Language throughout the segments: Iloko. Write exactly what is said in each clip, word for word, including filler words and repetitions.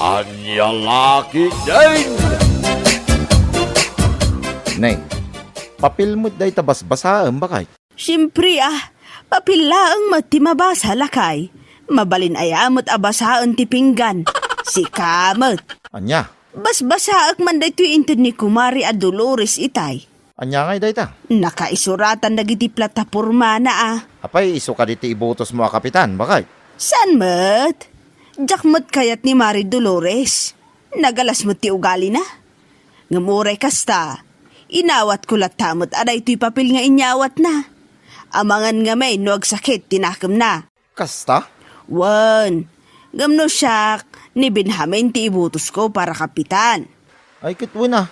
Ania la ketdin? Ne, papel met dayta basbasaem, baket? Siempre a, papel laeng met ti mabasa, lakay. Mabalin aya met a basaen ti pinggan? Sika met. Ania? Basbasaek man daytoy inted ni Kumare a Dolores itay. Ania ngay dayta? Nakaisuratan dagiti platapormana a. Apay, isu kadi ti ibutosmo a kapitan, baket? Saan met? Diak met kayat ni Mare Dolores. Nagalas met ti ugalina. Ngem uray kasta, inawatko latta met a daytoy papel nga inyawatna. Amangan ngamin no agsakit ti nakemna. Kasta? Wen, ngem no siak, ni Benjamin ti ibutosko para kapitan. Ay, ket wen a.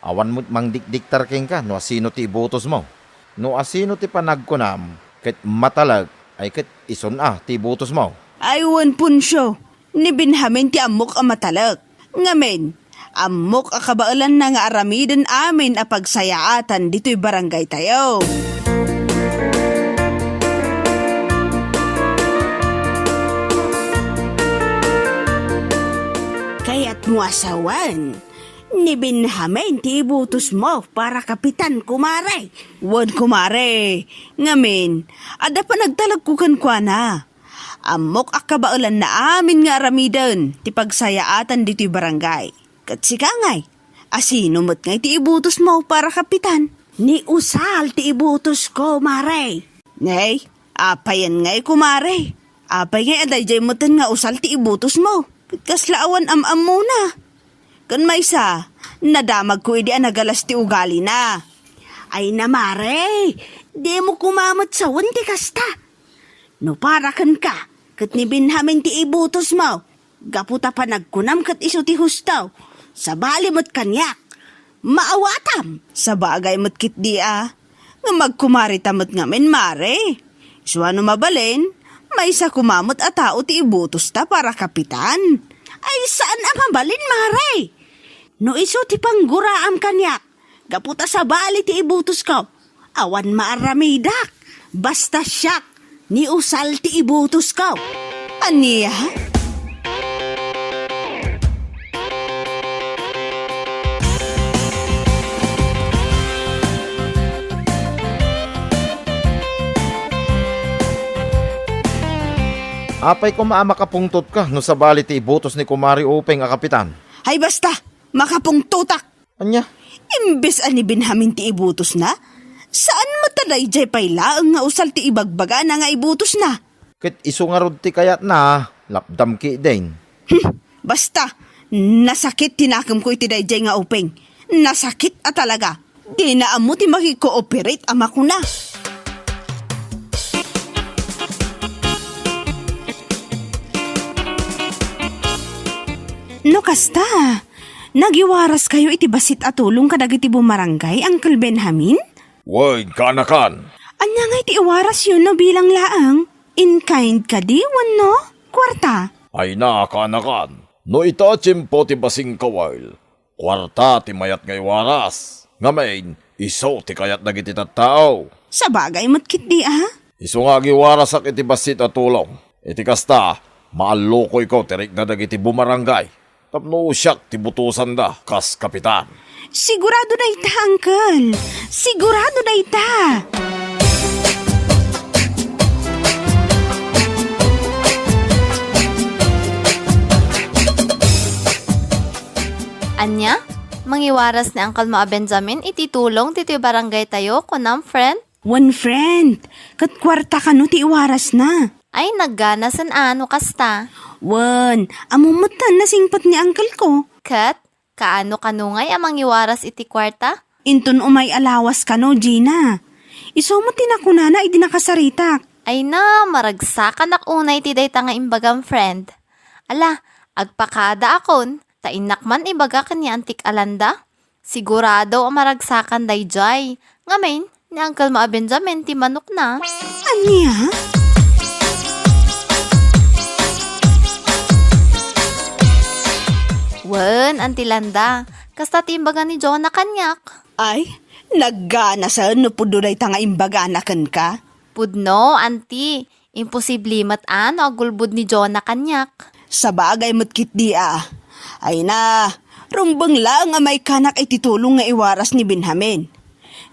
Awan met mangdikdiktar kenka no asino ti ibutosmo. No asino ti panagkunam ket matalek, ay ket isun a ti ibutosmo. Ay wen, Poncio, ni Benjamin ti ammok a matalek. Ngamin, ammok a kabaelanna nga aramiden amin a pagsayaatan ditoy barangaytayo. Kayatmo a sawen, ni Benjamin ti ibutosmo para kapitan, kumare. Wen, kumare. Ngamin, adda panagtalekko kenkuana. Ammok a kabaelanna amin nga aramiden ti pagsayaatan ditoy barangay. Ket sika ngay, asino met ngay ti ibutosmo para kapitan? Ni Usal ti ibutosko, mare. Nay, apayen ngay, kumare? Apay ngay a daydiay metten nga Usal ti ibutosmo? Ket kasla awan am-ammona. Ken maysa, nadamagko idi a nagalas ti ugalina. Ay na, mare, dimo koma met sawen ti kasta. No para kenka, ket ni Benjamin ti ibutosmo, gapu ta panagkunam ket isu ti husto, sabali met kaniak. Maawatam! Sabagay met ketdi a, ngem agkumarita met ngamin, mare. Isu a no mabalin, maysa koma met a tao ti ibutosta para kapitan. Ay, saan a mabalin, mare! No isu ti pangguraam kaniak, gapu ta sabali ti ibutosko, awan maaramidak. Basta siak, ni Usal ti ibutosko. Ania? Apay koma a makapungtotka no sabali ti ibutos ni Kumare Upeng a kapitan? Ay, basta! Makapungtotak! Ania? Imbes a ni Benjamin ti ibutosna, saan met a daydiay pay laeng nga Usal ti ibagbagana nga ibutosna? Ket isu ngarud ti kayatna, lapdam ketdin. Hmm, basta, nasakit ti nakemko iti daydiay nga Upeng. Nasakit a talaga. Dina ammo ti maki-cooperate a makuna. No kasta, nagiwaraskayo iti bassit a tulong kadagiti bumarangay, Uncle Benjamin? Wen, kaanakan. Ania ngay ti iwarasyo no bilang laeng? In kind kadi wenno kuarta? Ay na, kaanakan. No ita a tiempo ti basing kawil, kuarta ti mayat nga iwaras. Ngamin, isu ti kayat dagiti tattao. Sabagay met ketdi a. Isu nga agiwarasak iti bassit a tulong. Iti kasta, maallukoyko ti rikna dagiti bumarangay tapno siak ti butosanda kas kapitan. Sigurado dayta, uncle. Sigurado dayta. Ania? Mangiwaras ni Uncle Mao Benjamin iti tulong ditoy barangay tayo, kunam, friend? Wen, friend. Ket kuarta kano ti iwarasna. Ay, nagganasen a no kasta. Wen, ammo metten nasingpet ni uncle ko. Ket, kaano kano ngay a mangiwaras iti kuarta? Inton umay a lawas kano, Gina. Isu met ti nakunana idi nakasaritak. Ay na, maragsakanak unay ti dayta nga imbagam, friend. Ala, agpakadaakon, ta innak man ibaga ken ni Antik Alanda. Sigurado a maragsakan daydiay. Ngamin, ni Uncle Mao Benjamin ti manokna. Ania? Wen, Auntie Landa, kasta ti imbaga ni Jonah kaniak. Ay, nagganasen no pudno dayta nga imbagana kenka. Pudno, Auntie. Imposible met a no agulbod ni Jonah kaniak. Sabagay met ketdi a. Ay na, rumbeng laeng a maikkanak iti tulong nga iwaras ni Benjamin.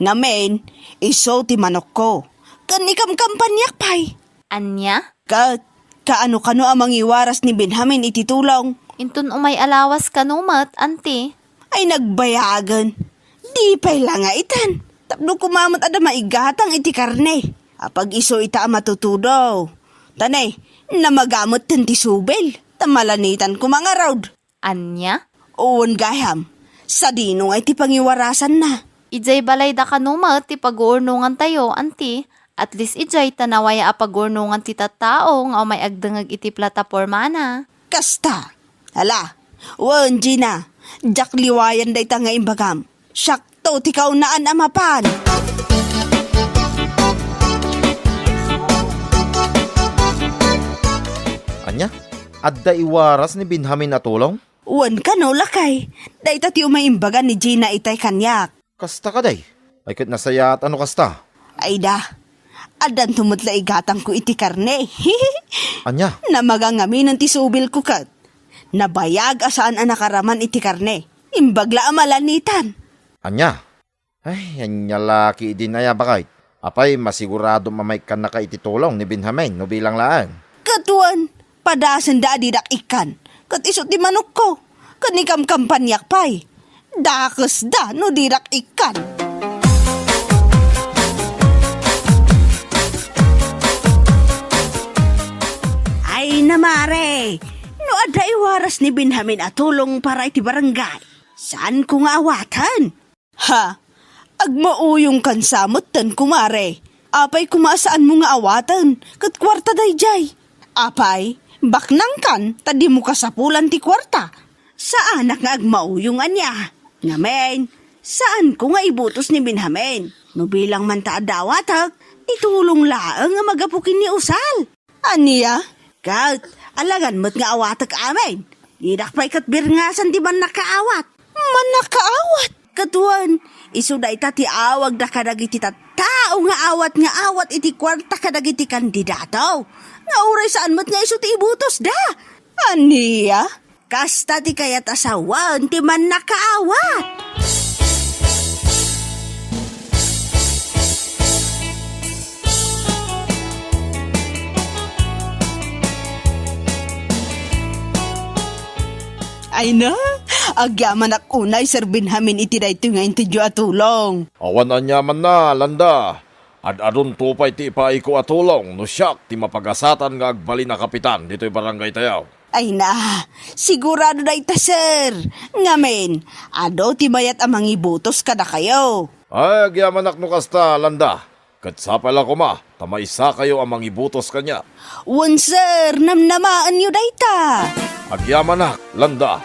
Ngamin, isu ti manokko. Ken ikamkampaniak pay. Ania? Ket, kaano-kano a mangiwaras ni Benjamin iti tulong? Inton umay a lawas kano met, anti? Ay nagbayagen. Di pay la nga itan. Tapno koma met adda maigatang iti karne. Apag isu ita a matutudo. Tanay, namaga metten ti subil. Ta malanitan koma ngarud. Ania? Wen gayam. Sadino nga iti pangiwarasanna? Idiay balayda kano met ti paguurnongantayo, anti? At least idiay ta nawaya a paguurnongan ti tattao nga umay agdengngeg iti platapormana. Kasta. Hala, wen, Gina, diak liwayan dayta nga imbagam. Siakto ti kaunaan a mapan. Ania? Adda iwaras ni Benjamin a tulong? Wen kano, lakay. Dayta ti umay imbaga ni Gina itay kaniak. Kasta kadi? Ay ket nasayaat a no kasta. Ay da, addanto met la igatangko iti karne. Ania? Namaga ngaminen ti subilko ket. Nabayag a saan a nakaraman iti karne. Imbag la a malanitan. Ania? Ay, ania la ketdin aya, baket? Apay, masiguradom a maikkannaka iti tulong ni Benjamin no bilang laeng? Ket wen, padasenda a didak ikkan. Ket isu ti manokko. Ket ikamkampaniak pay. Dakesda no didak ikkan. Ay na, mare, no adda iwaras ni Benjamin a tulong para iti barangay, saanko nga awaten? Ha? Agmauyongkan sa metten, kumare. Apay koma a saanmo nga awaten, ket kuarta daydiay. Apay, baknangkan ta dimo kasapulan ti kuarta. Saanak nga agmauyong ania. Ngamin, saanko nga ibutos ni Benjamin. No bilang man ta adda awatek, ti tulong laeng a magapu ken ni Usal. Ania? Ket, alangan met nga awatek amin. Didak pay ket birngasan ti mannakaawat. Mannakaawat? Ket wen, isu dayta ti awagda kadagiti tattao nga awat nga awat iti kuarta kadagiti kandidato. Nga uray saan met nga isu ti ibutosda. Ania? Kasta ti kayat a sawen ti mannakaawat. Ay na, agyamanak unay, Sir Benjamin, iti daytoy nga intedyo a tulong. Awan aniamanna, Landa. Ad-adunto pay ti ipaayko a tulong no siak ti mapagasatan nga agbalin a kapitan ditoy barangay tayo. Ay na, sigurado dayta, sir. Ngamin, adu ti mayat a mangibutos kadakayo. Ay, agyamanak no kasta, Landa. Ket sapay la koma ta maysakayo a mangibutos kaniak. Wen, sir, namnamaenyo dayta. Agyamanak, Landa.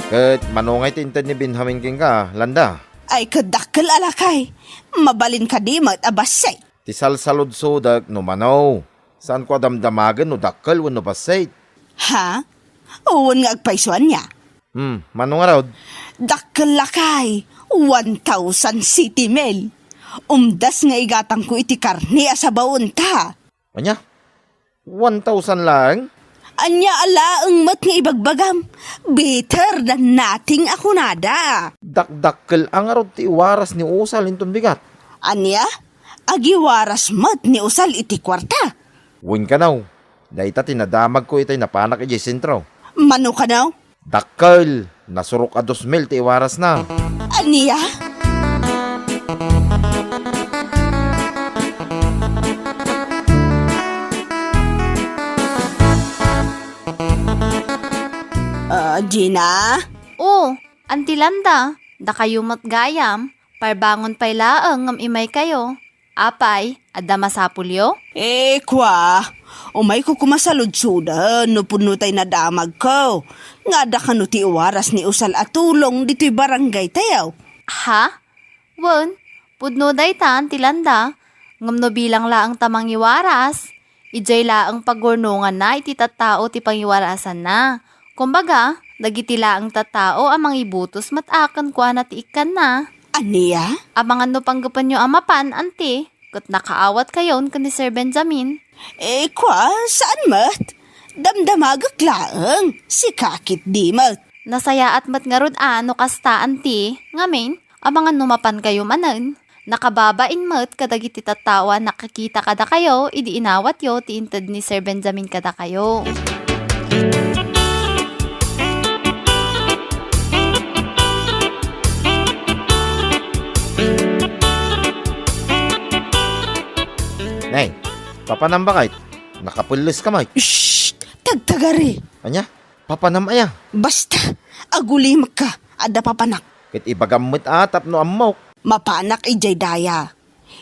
Ket mano ngay ti inted ni Benjamin kenka, Landa? Ay, ket dakkel a lakay. Mabalin kadi met a bassit? Ti salsaludsodek no mano. Saanko a damdamagen no dakkel wenno bassit. Ha? Wen nga agpayso ania? Hmm, mano ngarud? Dakkel lakay, one thousand city mil. Umdas nga igatangko iti karne a sabawen ta. Ania? One thousand laeng? Ania a laeng met nga ibagbagam? Better than nothing a kunada. Dakdakkel a ngarud ti iwaras ni Usal inton bigat. Ania? Agiwaras met ni Usal iti kuarta? Wen kano, dayta ti nadamagko itay napanak idiay sentro. Mano kano? Dakkel, nasurok a dos mil ti iwarasna. Ania? Ah, Gina? O, Anti Landa, dakayo met gayam, parbangon pay laeng ngem imaykayo. Apay, adda masapulyo? Eh, kua, umayko koma saludsoden no pudno tay nadamagko. Nga adda kano ti iwaras ni Usal a tulong ditoy barangay tayo. Ha? Wen, pudno dayta, Anti Landa. Ngem no bilang laeng ta mangiwaras, idiay laeng pagurnonganna iti tattao ti pangiwarasanna. Kumbaga, Dagiti laeng tattao a mangibutos met a kenkuana ti ikkanna. Ania? Amangan no panggepenyo a mapan, anti, ket nakaawatkayon ken ni Sir Benjamin. Eh, kua, saan met? Damdamagek laeng, sika ketdi met. Nasayaat met ngarud a no kasta, anti, ngamin, amangan no mapankayo manen. Nakababain met kadagiti tattao a nakakita kadakayo idi inawatyo ti inted ni Sir Benjamin kadakayo. Nay, papanam bakay? Nakapelles ka, Mike. Shh! Tagtagari! Ania? Papanam aya? Basta, agulimekka, adda papanak. Ket ibagam met a tapno ammok. Mapanak idiay daya.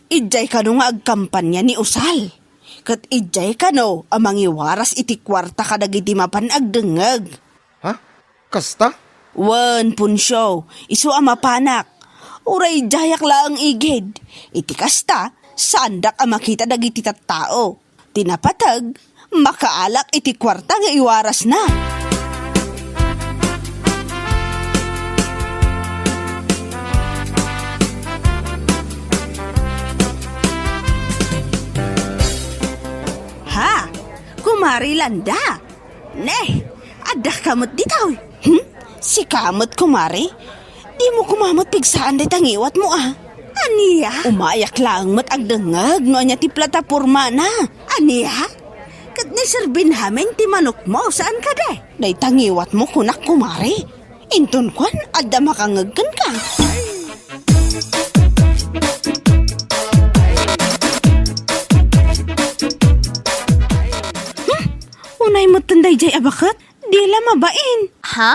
Idiay kano nga agkampanya ni Usal. Ket idiay kano a mangiwaras iti kuarta kadagiti mapan agdengngeg. Ha? Kasta? Wen, Puncio, isu a mapanak. Uray idiayak laeng igid. Iti kasta, saandak a makita dagiti tattao. Ti napateg, makaalak iti kuarta nga iwarasna. Ha? Kumare Landa? Ne, adda ka met ditoy? Hmm? Sika met, kumare? Dimo koma met pigsaan dayta ngiwatmo, a? Ania? Umayak laeng met agdengngeg no ania ti platapormana. Ania? Ket ni Sir Benjamin ti manokmo, saan kadi? Dayta ngiwatmo, kunak, kumare. Inton kuan, adda makangngeg kenka. Hmm? Unay metten daydiay a baket? Di la mabain. Ha?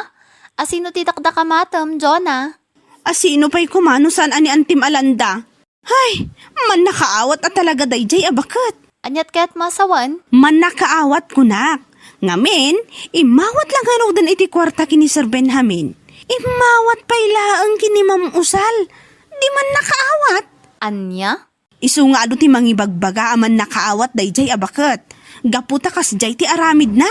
Asino ti dakdakamatem, Jonah? Asino pay koma no saan a ni Antim a Landa? Hay, mannakaawat a talaga daydiay a baket. Aniat kayat masawan? Mannakaawat, kunak. Ngamin, immawat la ngaruden iti kuarta ken ni Sir Benjamin. Immawat pay laeng ken ni Ma'am Usal. Di mannakaawat. Ania? Isu nga adu ti mangibagbaga a mannakaawat daydiay a baket. Gapu ta kasdiay ti aramidna.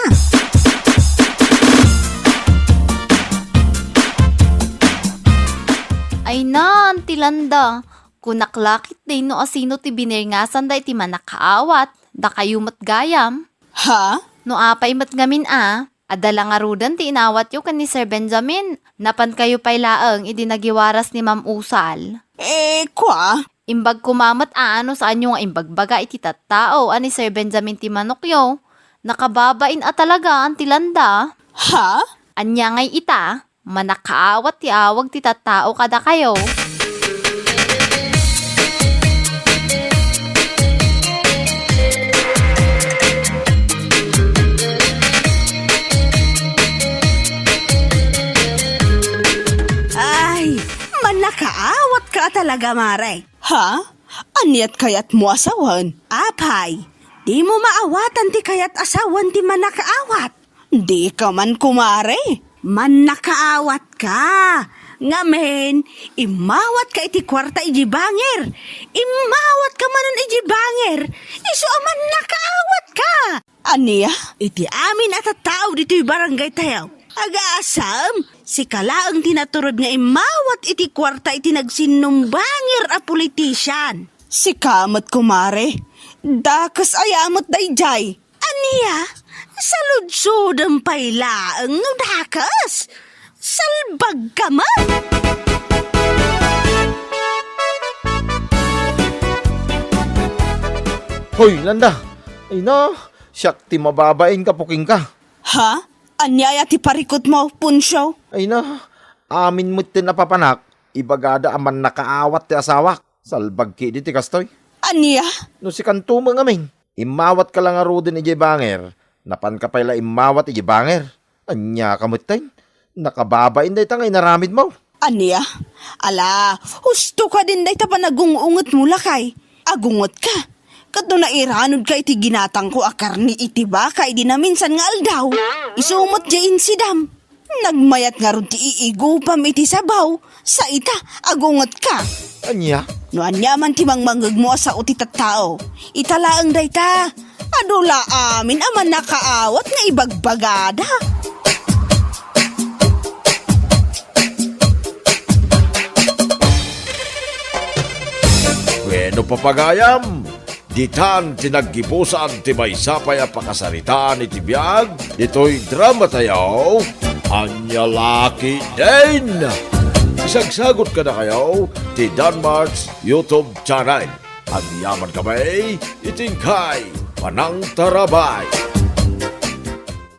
Ay na, Anti Landa. Kunak la ketdi no asino ti binirngasanda iti mannakaawat. Dakayo met gayam. Ha? No apay met ngamin a, adda la ngaruden ti inawatyo ken ni Sir Benjamin. Napankayo pay laeng idi nagiwaras ni Ma'am Usal. Eh, kua? Imbag koma met a no saanyo nga imbagbaga iti tattao a ni Sir Benjamin ti manokyo. Nakababain a talaga, Anti Landa. Ha? Ania ngay ita? Mannakaawat ti awag ti tattao kadakayo. Ay, mannakaawatka a talaga, mare. Ha? Aniat kayatmo a sawen? Apay, dimo maawatan ti kayat a sawen ti mannakaawat? Dika man, kumare. Mannakaawatka. Ngamin, immawatka iti kuarta iti bangir. Immawatka manen iti bangir. Isu a mannakaawatka. Ania? Iti amin a tattao ditoy barangaytayo. Agasam, sika laeng ti naturod nga immawat iti kuarta iti nagsinnumbangir a politician. Sika met, kumare. Dakes aya met daydiay. Ania? Saludsodem pay laeng no dakes? Salbagka met! Hoy, Landa! Ay na, siak ti mababain, kapuking ka. Ha? Ania aya ti parikutmo, Puncio? Ay na, amin metten a papanak, ibagada a mannakaawat ti asawak. Salbag ketdi ti kastoy. Ania? No sikanto met ngamin, immawatka la ngaruden idiay bangir, napanka pay la immawat idiay bangir. Ania ka metten? Nakababain dayta nga inaramidmo. Ania? Ala, husto kadin dayta panagung-ungetmo, lakay. Agungetka. Ket no nairanudka iti ginatangko a karne iti baka idi naminsan nga aldaw, isu met diay insidam. Nagmayat ngarud ti iigupam iti sabaw, sa ita, agungetka. Ania? No ania man ti mangmangngegmo a sao ti tattao, ita laeng dayta. Adu la amin a mannakaawat nga ibagbagada. No papagayam, ditan ti naggibusan ti maysa pay a pakasaritaan iti biag ditoy drama tayo, Ania la ketdin. Isagsagot kadakayo ti Danmart's YouTube channel. Agyaman kami iti inkay panangtarabay.